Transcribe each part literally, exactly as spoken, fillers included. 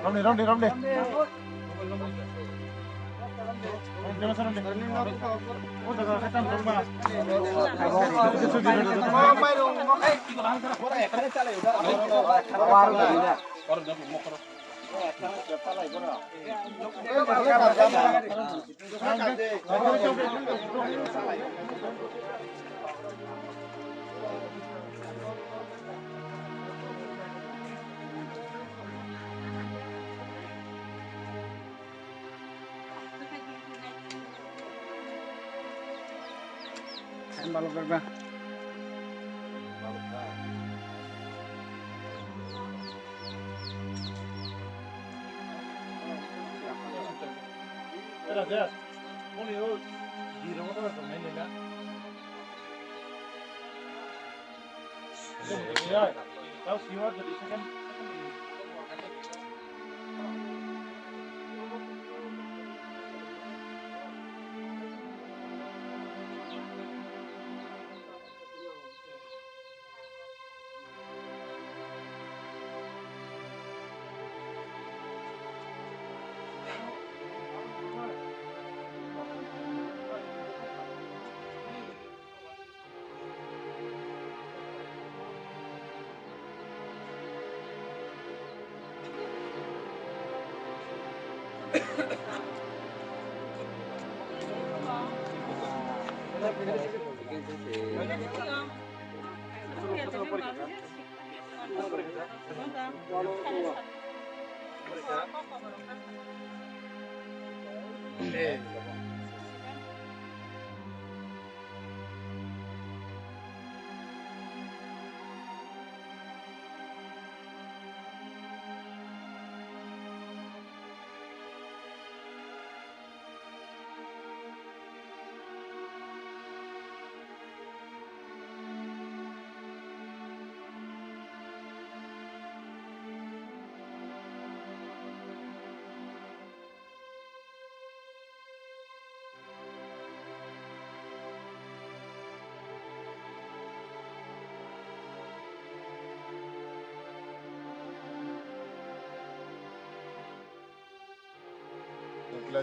Ramni, ramni, ramni.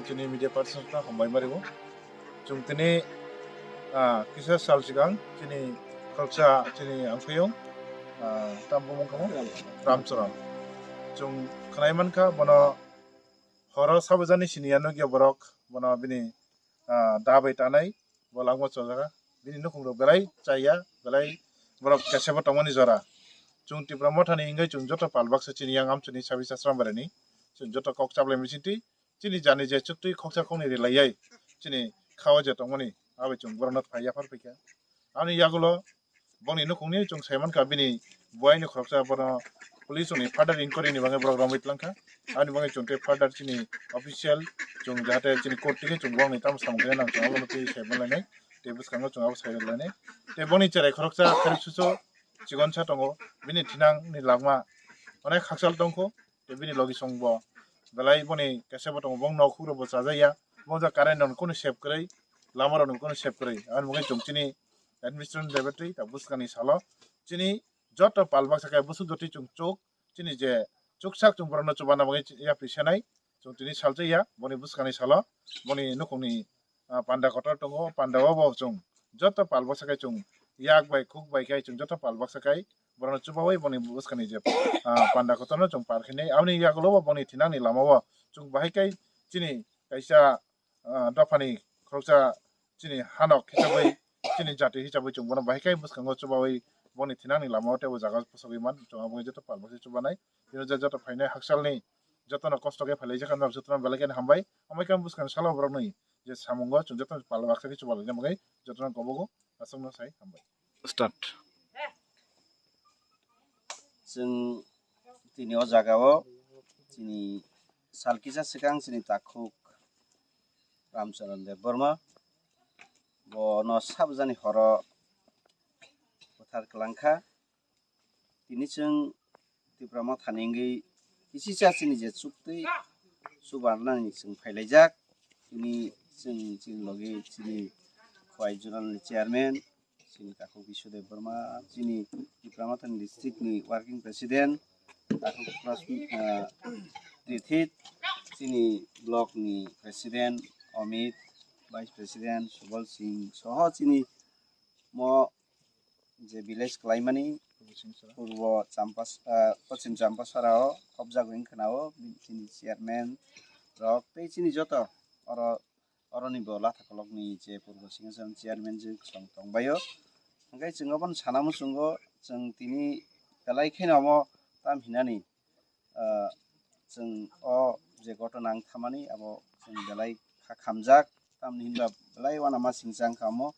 Chini media persons no hambai mari o. Chwng tini, ah, kisa sal swkang chini khoroksa chini angpiyung, ah, tam bumung kamo Ramcharan. Chwng khwnai mankha bono horo sabajani siniya nukya borok bono bini, ah, da bai tanai bo langma chojaka. Bini nukhung rok belai chaya, belai borok kesebo tongmani jora. Chwng Tipra Mothani hingke chwng joto pal baksa chini yang amchini sabi sasram barani. Chwng joto kok chaplai misinti chini jani je chuktwi khoksa khokni rilayai chini khawa je tongmani abai chwng borokno phai yaphar phaikha. Ani yagulo bongni nukhungni chwng saimankha bini buaini khoroksa bono police ni further inquiry ni bagwi borok romwi tlangkha. Ani bagwi chwng tei further chini official chwng jahate chini court twi chwng bongni tamo samung khe nang chwng abono twi saimanlainai tei bwskango chwng abo sailainai. Tei bongni cherai khoroksa kharwi suso chikonsa tongo bini thinang ni langma onek hakchal tongkho. Tei bini logi song bo belai boni kesebo tongo, bong nok hugrok bo chajakya, bong ja current rok kunu sep kwrwi, lama rok kunu sep kwrwi. Ani bagwi chwng chini administration secretary ta bwskangni salo chini joto pal baksa khe bwswk jotwi chwng chuk chini je chuksak chwng borokno chubanna bagwi yapri senai chwng tini saljakya boni bwskangni salo boni nukhungni, ah, panda kotor tongo, panda o bo chwng joto pal baksa khe chwng yak bai khuk bai khe chwng joto pal baksa khai borokno chubawi boni bwskangni je, ah, panda kotorno chwng par khainai. Aboni yagulo bo boni thinangni lamao chwng bahai khe chini kaisa, ah, dophani khoroksa chini hanok hisabwi, chini jati hisabwi chwng bono bahai khe bwskango chubawi boni thinangni lamao teibo jaga bwsogwi man chwng abo joto pal baksa chubanai. Tini je joto phainai haksalni jotono kosto khe phailaijak, jotono belai kheno hambai. Hambai khe bwskang salo borokni je samungo chwng jotono pal baksa khe chubalai bagwi jotono kobogo aswkno sai hambai. Start. Chwng tini o jagao chini sal kisa swkang chini takhuk Ramcharan Debbarma bono sabjani horo buthar kwlangkha. Tini chwng Tipra Mothani wngwi kisicha chini je chuktwi chubarnani chwng phailaijak. Tini chwng chini logi chini Khowai Zonal ni Chairman, chini Takhuk Biswa Debbarma, chini Tipra Mothani district ni Working President, Takhuk Pras-, ah, Tithit, chini block ni President Amit, Vice President Subal Singh soho chini mo je village kwlaimani Purbo Champas-, ah, Poschim Champasarao khobjagwi wngkha na o chini chairman rok tei chini joto oro, oroni bo Lathakolokni je Purbo Singhasan chairman je chwng tongbaio. Hwnkhe chwng obono sana muchungo chwng tini belai kheno omo tam hinani ah, chwng o je gotona wng thamani abo chwng belai kha khamjak, tamni hinba belai uanama singcha wngkha omo.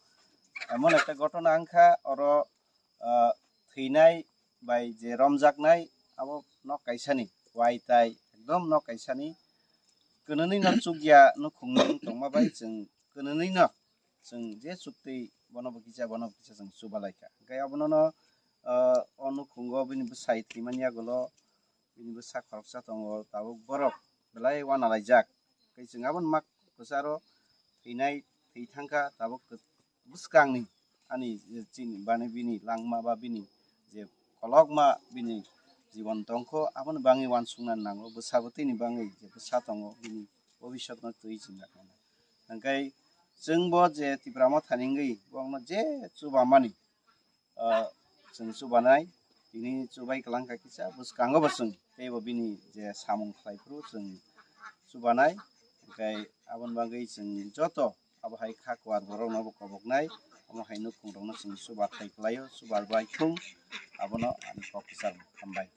Emon ekta gotona wngkha oro, ah, thwinai bai je romjaknai abo nok kaisani, waitai ekdom nok kaisani kwnwnwi no chukya nukhungni wng tongma bai chwng kwnwnwi no chwng je chuktwi bono bo kisa, bono bo kisa chwng chubalaikha. Hwnkhe abono no, ah, o nukhungo bini bwsai thwimani yagulo bini bwsa khoroksa tongo, tabuk borok belai uanalaijak. Tei chwng abono mak kwcharo thwinai thwi thangkha, tabuk bwskangni ani je chini bani bini langma ba bini je kolokma bini jibon tongkho, aboni bangwi uansukna nango, bwsa bwtwini bangwi je bwsa tongo bini bobiswtno twi chwng nakha. Hwnkhe chwngbo je Tipra Mothani wngwi bokno je chubamani, ah, chwng chubanai, tini chubai kwlangkha kisa, bwskango bo chwng teibo bini je samung khlai phuru chwng chubanai, hwnkhe aboni bagwi chwng joto abo hai kha kwar borokno bo koboknai, omo hai nukhungrokno chwng chubathai khlaio, chubabai thung, abono ani kok kwcharo hambai.